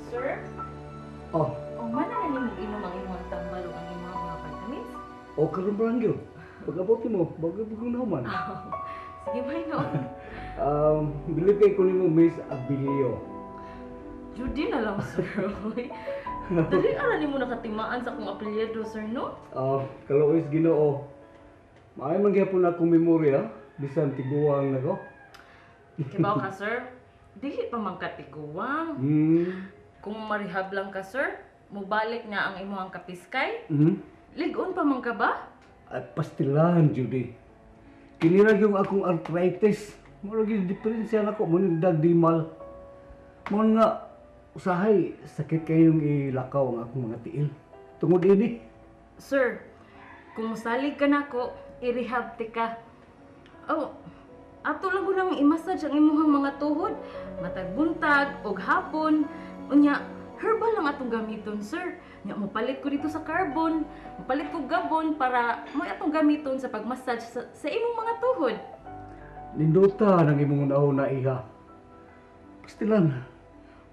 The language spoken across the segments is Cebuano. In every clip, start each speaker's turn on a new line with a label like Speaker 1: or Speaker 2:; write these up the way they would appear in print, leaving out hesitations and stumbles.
Speaker 1: Sir?
Speaker 2: Oh.
Speaker 1: O man na nimo inom ang imong tambal o ang imong mga vitamins?
Speaker 2: O karon pa lang yun. Pag-abot mo, bago-bago naman.
Speaker 1: Sige, bye no.
Speaker 2: Bilib kay ko nimo Miss Abilio.
Speaker 1: Judy na lang, sir. Dali ara nimo nakatimaan sa akong apelyido, sir, no?
Speaker 2: Kaluoy sa Ginoo. Maayo man gyapon akong memorya bisan tiguang nako.
Speaker 1: Kibaw ka, sir. Dili pa man ka tiguang. Kung marehab lang ka, sir, mubalik na ang imong kapiskay. Lig-on pa man ka ba?
Speaker 2: At pastilan, Judy. Kinirag yung akong arthritis. Murag yung diferensya nako mo ning dagdimal. Mo nga usahay sakit kayong ilakaw ang akong mga tiil. Tungod ini.
Speaker 1: Sir, kung mosalig ka nako, i-rehab ti ka. Oh, ato lang ko nang i-massage ang imuhang mga tuhod, matag buntag og hapon. Unya, herbal lang atong gamiton, sir. Nya mopalit ko dito sa carbon, mopalit ko gabon para mo atong gamiton sa pag-massage sa imong mga tuhod.
Speaker 2: Nindota nang imong nauna iha. Pastilan,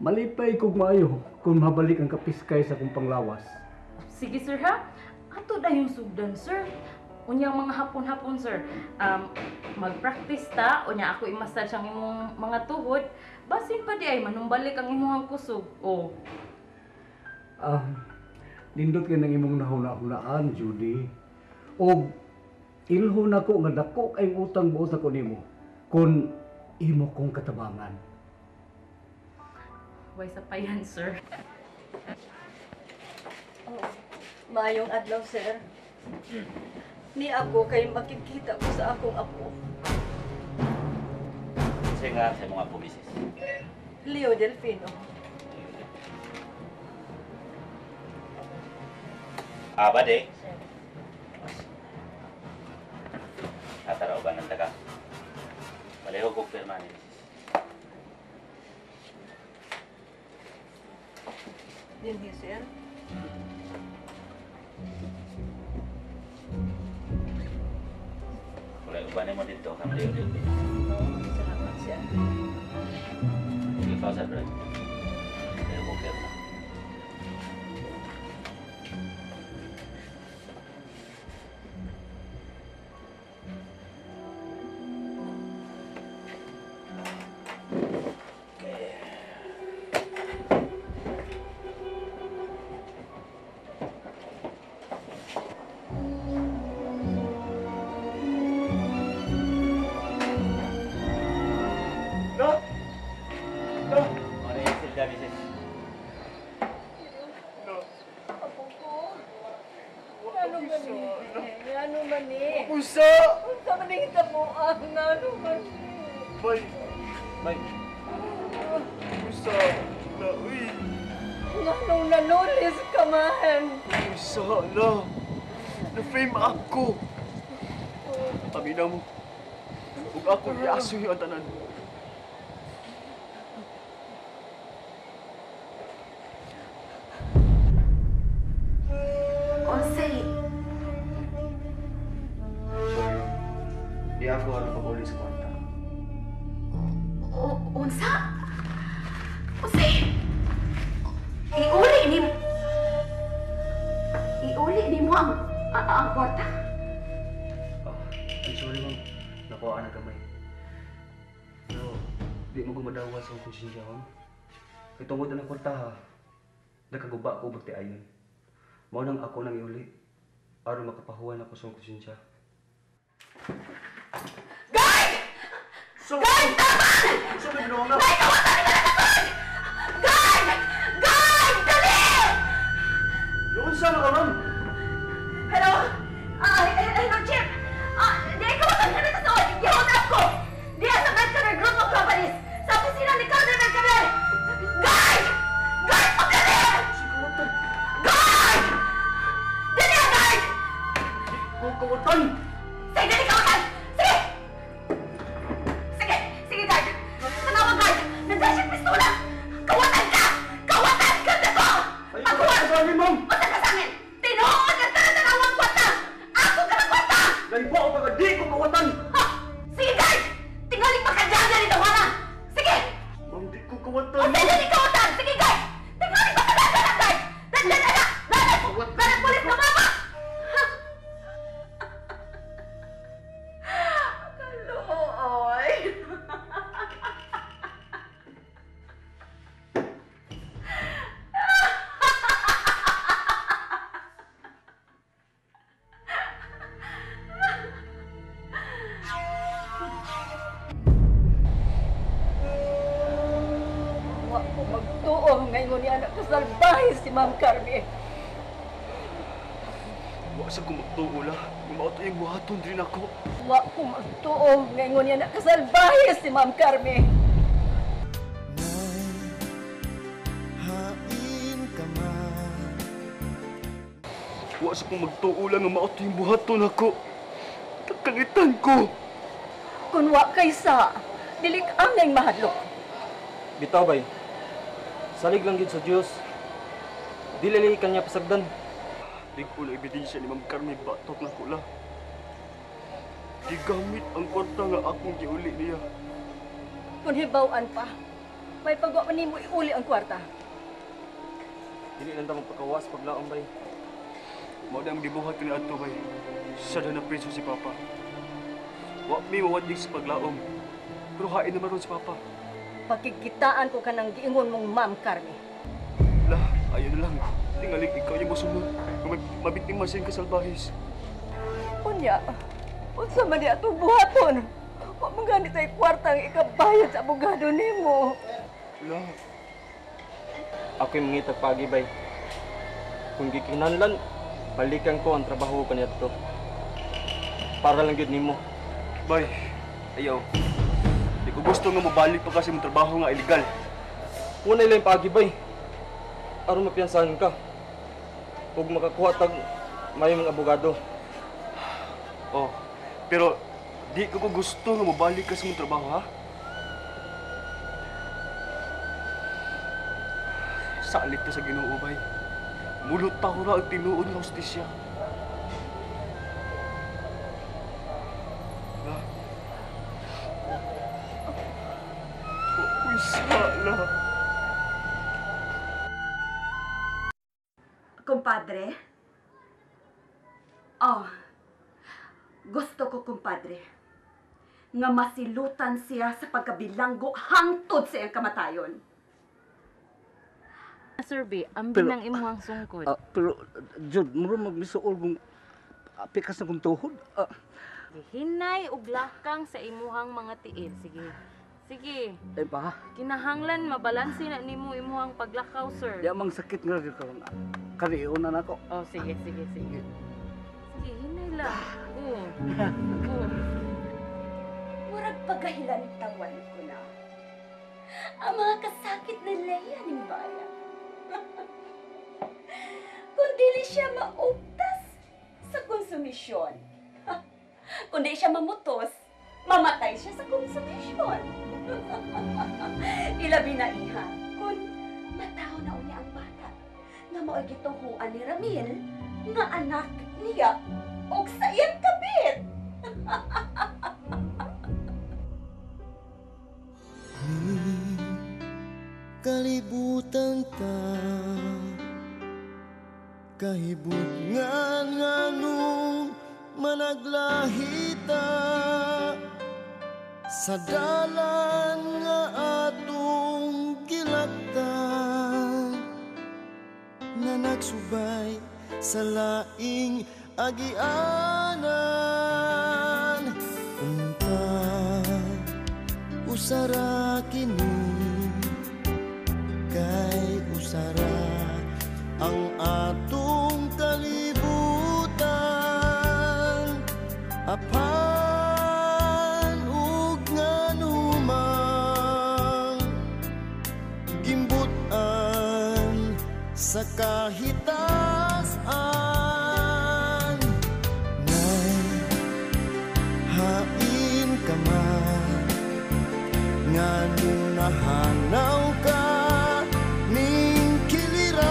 Speaker 2: malipay kog maayo kung mabalik ang kapiskay sa akong panglawas.
Speaker 1: Sige sir ha, ato dayong sugdan sir. Unyang mga hapon-hapon sir, mag-practice ta, unya ako i-massage ang imong mga tuhod, basin pa di ay manumbalik ang imong kusog. Oh.
Speaker 2: Nindot kay nang imong nahuna-hunaan, Judy. Og ilho nako nga dako kay utang buot ako nimo kun imo kong katabangan.
Speaker 1: Way sa payan, sir.
Speaker 3: Oh, maayong adlaw, sir. Ni ako kay makikita ko sa akong apo.
Speaker 4: Kasi nga sa mga apo, misis.
Speaker 3: Leo Delfino.
Speaker 4: Ah, bade. Ataraw ba ng taga? Baleho kong pirma ni misis.
Speaker 3: Dinhi, sir.
Speaker 4: Wala ubanin mo dito, kang Leo Delfino.
Speaker 3: Salamat, sir.
Speaker 4: Ikaw sa brad. Baleho kong pirma.
Speaker 5: Unsa?
Speaker 3: Unsa man ang hitabuan? Ano man ni?
Speaker 5: Bay. Bay. Unsa? Na, uy.
Speaker 3: Nganong nanulis ka man?
Speaker 5: Unsa na? Na-frame ako. Amina mo. Ug ako iasoy ang tanan.
Speaker 6: Unsay?
Speaker 5: Sorry. Di ako alam pag-uli sa kwarta.
Speaker 6: Unsa? Unsay? Iuli ni Iuli ni mo ang kwarta?
Speaker 5: Oh, I'm sorry, ma'am. Nakuha na gamay. Pero, di mo gumadawa sa akong konsensya, ma'am. Kay tungod na ng kwarta, ha. Nakaguba ko bagti ayon. Mao nang ako nang iuli. Aron makapahuwan ako sa akong konsensya.
Speaker 6: Guard!
Speaker 5: So,
Speaker 6: Guard! Tama!
Speaker 5: So, may ginawa nga.
Speaker 6: Nay, kawatan ka na guard! Guard! Guard! Dali!
Speaker 5: Noon sana ka, ma'am?
Speaker 6: Hello? Hello, Chief! Di, kawatan ka na sa sood! Gihot up ko! Diya sa Medcareer Group of Companies! Sa opisina ni Calder Medcareer! Guard! Guard! Pagdali!
Speaker 5: Si kawatan!
Speaker 6: Guard! Dali, guard!
Speaker 5: Di ko kawatan!
Speaker 6: Sige, dali kawatan! Sige! Sige! Sige, guard! Tanawa, guard! Nandiyan siyang pistola! Kawatan ka! Kawatan ka na ko!
Speaker 5: Ay,
Speaker 6: Pagkuhan!
Speaker 5: sa akin, ma'am!
Speaker 6: Unsa ka sa akin? Tinuod ang tanan-tanawang kwarta! Ako ka ng kwarta!
Speaker 5: Naiba ko ka, di ko kawatan!
Speaker 6: Ha! Sige, guard! Tingaling makadyaga ni Tawana! Sige!
Speaker 5: Ma'am, di
Speaker 3: ngayon ni anak kasalbahe si Ma'am Carmen.
Speaker 5: Wa sa ko magtuo la. Mao to yung buhaton din ako.
Speaker 3: Wa ko magtuo ngayon ni anak kasalbahe si Ma'am Carmen.
Speaker 7: Hain ka man.
Speaker 5: Wa sa ko magtuo lang nga mao to yung buhaton ako. Kakalitan ko.
Speaker 3: Kun wa kay sa dili ka angay mahadlok.
Speaker 8: Bitaw bay. Salig lang gid sa Dios. Dili lagi kanya pasagdan.
Speaker 5: Di ko na ebidensya ni Ma'am Carmen batok na kula. Gigamit ang kwarta nga akong giuli niya.
Speaker 3: Kun hibaw-an pa, may pagwa man nimo iuli ang kwarta.
Speaker 8: Dili lang ta magpakawas paglaom bay.
Speaker 5: Mao na ang gibuhat ni adto bay. Sada na preso si Papa. Wa mi mawadlig sa paglaom. Pero hain naman ron si Papa.
Speaker 3: Pagkikitaan ko kanang giingon mong Ma'am Carmen.
Speaker 5: La, ayaw na lang. Tingalig ikaw yung mosunod. Mabiktima siyang kasalbahis.
Speaker 3: Unya, unsa man niya atong buhaton? Wa man gani tay kwarta ang ikabayad sa abogado nimo.
Speaker 5: La,
Speaker 8: Ako'y mangitag paagi bay. Kung gikinahanglan, balikan ko ang trabaho ko kaniadto. Para lang gyud nimo.
Speaker 5: Bay, ayaw. Di ko gusto nga mabalik pa kasi mong trabaho nga illegal.
Speaker 8: Unay lang paagi bay. Aron mapiyansahan ka. Ug makakuha tag may mga abogado.
Speaker 5: Oh, pero di ko gusto nga mabalik ka sa mong trabaho, ha? Salit ka sa Ginoo, bay. Mulot ta ra ang tinuod nga hustisya. La. Uy, sala.
Speaker 6: Kumpadre? Oh, gusto ko, kumpadre, nga masilutan siya sa pagkabilanggo hangtod sa iyang kamatayon.
Speaker 1: Sir B, ambi ng imuhang sungkod.
Speaker 2: Pero, Jud, mura magmisuol kung pikas na kong tuhod.
Speaker 1: Hinay og lakang sa imuhang mga tiil. Sige. Sige.
Speaker 2: Ay pa?
Speaker 1: Kinahanglan mabalanse na nimo imuhang paglakaw, sir.
Speaker 2: Di amang sakit nga gyud karon. Kariyon na nako.
Speaker 1: Oh, sige, sige, sige. Sige, hinay lang. Oo. Oo.
Speaker 6: Murag pagahilantawan ko na ang mga kasakit ni Leia ning bayan. Kung dili siya maugtas sa konsumisyon. Kung di siya mamutos, mamatay siya sa konsumisyon. Ilabi na iha, kung mataw na unya ang bata nga mao'y gituhuan ni Ramil nga anak niya og sa iyang kabit.
Speaker 7: Kalibutan ta kahibutngan nganong managlahita sa dalan nga atong gilaktan na nagsubay sa laing agianan. Unta usara kini kay usara ang atong kalibutan, apan ug nganumang gimbutan sa kahitasan. Nay, hain ka man nganong nahanaw ka ning kiliran,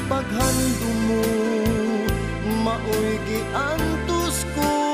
Speaker 7: paghandom mo maoy giantos ko.